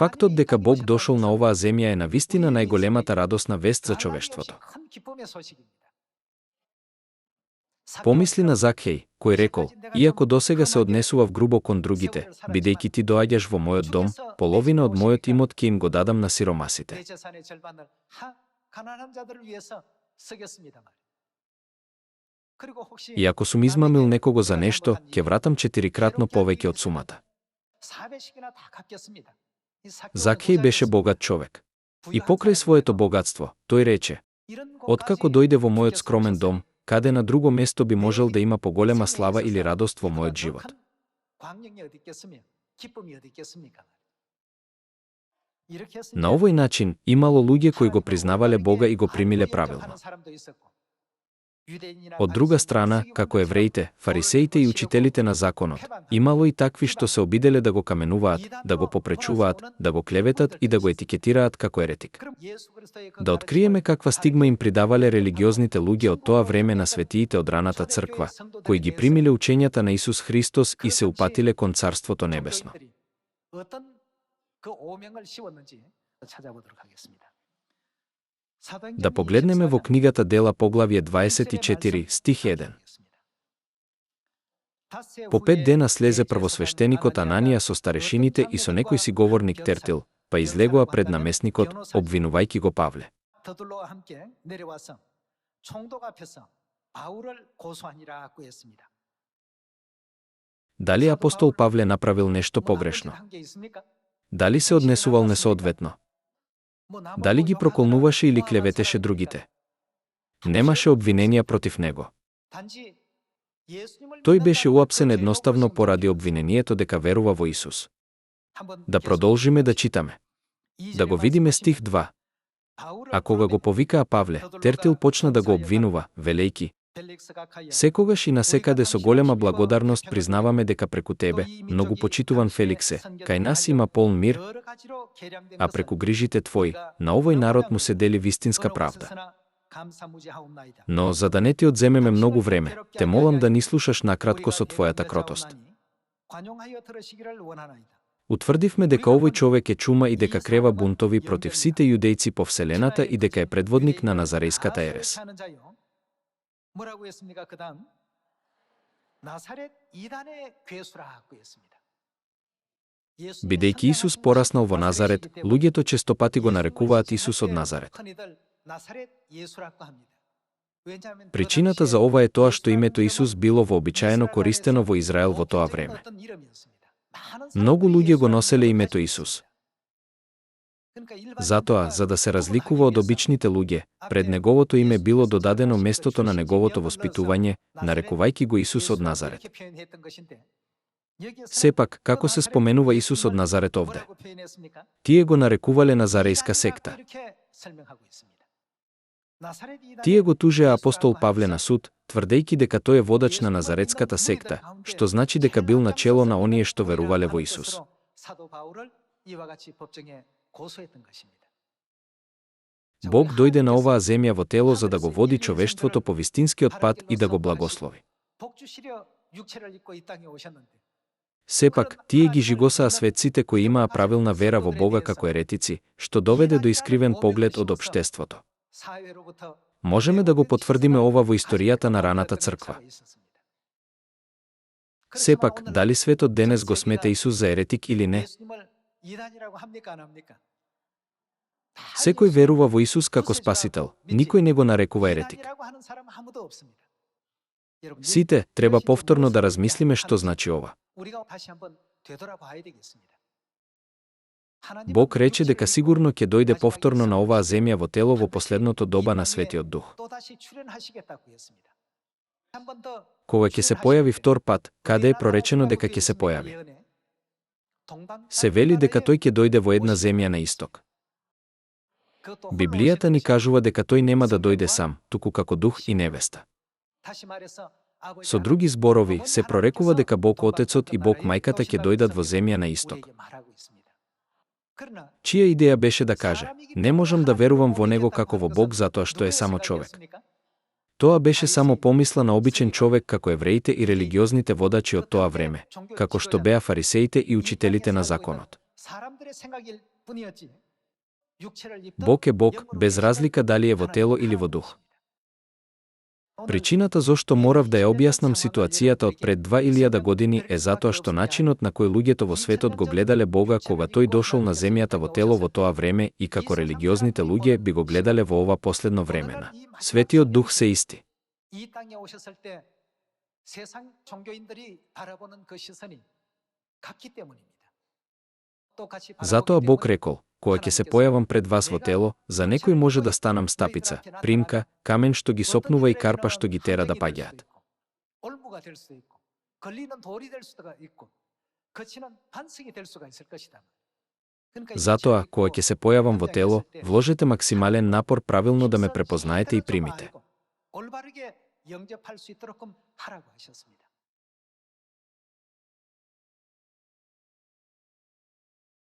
Фактот дека Бог дошол на оваа земја е навистина најголемата радосна вест за човештвото. Помисли на Закхеј, кој рекол: иако досега се однесував грубо кон другите, бидејќи ти доаѓаш во мојот дом, половина од мојот имот ќе им го дадам на сиромасите. И ако сум измамил некого за нешто, ќе вратам 4-кратно повеќе од сумата. Закхеј беше богат човек. И покрај своето богатство, тој рече: откако дојде во мојот скромен дом, каде на друго место би можел да има поголема слава или радост во мојот живот? На овој начин имало луѓе кои го признавале Бога и го примиле правилно. Од друга страна, како евреите, фарисеите и учителите на законот, имало и такви што се обиделе да го каменуваат, да го попречуваат, да го клеветат и да го етикетираат како еретик. Да откриеме каква стигма им придавале религиозните луѓе од тоа време на светиите од раната црква, кои ги примиле учењата на Исус Христос и се упатиле кон Царството небесно. Да погледнеме во книгата Дела поглавје 24, стих 1. По 5 дена слезе првосвештеникот Ананија со старешините и со некој си говорник Тертил, па излегоа пред намесникот, обвинувајќи го Павле. Дали апостол Павле направил нешто погрешно? Дали се однесувал несоодветно? Дали ги проколнуваше или клеветеше другите? Немаше обвиненија против него. Тој беше уапсен едноставно поради обвинението дека верува во Исус. Да продолжиме да читаме. Да го видиме стих 2. А кога го повикаа Павле, Тертил почна да го обвинува, велејки: секогаш и насекаде со голема благодарност признаваме дека преку тебе, многу почитуван Феликсе, кај нас има полн мир, а преку грижите твои, на овој народ му се дели вистинска правда. Но за да не ти одземеме многу време, те молам да ни слушаш накратко со твојата кротост. Утврдивме дека овој човек е чума и дека крева бунтови против сите јудејци по вселената и дека е предводник на Назарејската ерес. Бидејќи Исус пораснал во Назарет, луѓето честопати го нарекуваат Исус од Назарет. Причината за ова е тоа што името Исус било вообичаено користено во Израел во тоа време. Многу луѓе го носеле името Исус. Затоа, за да се разликува од обичните луѓе, пред неговото име било додадено местото на неговото воспитување, нарекувајќи го Исус од Назарет. Сепак, како се споменува Исус од Назарет овде? Тие го нарекувале Назарејска секта. Тие го тужеа апостол Павле на суд, тврдејќи дека тој е водач на Назаретската секта, што значи дека бил начело на оние што верувале во Исус. Бог дојде на оваа земја во тело за да го води човештвото по вистинскиот пат и да го благослови. Сепак, тие ги жигосаа светците кои имаа правилна вера во Бога како еретици, што доведе до искривен поглед од општеството. Можеме да го потврдиме ова во историјата на раната црква. Сепак, дали светот денес го смета Исус за еретик или не? Секој верува во Исус како Спасител, никој не го нарекува еретик. Сите треба повторно да размислиме што значи ова. Бог рече дека сигурно ќе дојде повторно на оваа земја во тело во последното доба на Светиот Дух. Кога ќе се појави втор пат, каде е проречено дека ќе се појави? Се вели дека тој ќе дојде во една земја на исток. Библијата ни кажува дека тој нема да дојде сам, туку како дух и невеста. Со други зборови, се прорекува дека Бог Отецот и Бог Мајката ќе дојдат во земја на исток. Чија идеја беше да каже: не можам да верувам во него како во Бог затоа што е само човек? Тоа беше само помисла на обичен човек како евреите и религиозните водачи од тоа време, како што беа фарисеите и учителите на законот. Бог е Бог, без разлика дали е во тело или во дух. Причината зошто морав да ја објаснам ситуацијата од пред 2000 години е затоа што начинот на кој луѓето во светот го гледале Бога кога тој дошол на земјата во тело во тоа време и како религиозните луѓе би го гледале во ова последно времена. Светиот Дух се исти. Затоа Бог рекол: кога ќе се појавам пред вас во тело, за некој може да станам стапица, примка, камен што ги сопнува и карпа што ги тера да паѓаат. Затоа, кога ќе се појавам во тело, вложете максимален напор правилно да ме препознаете и примите.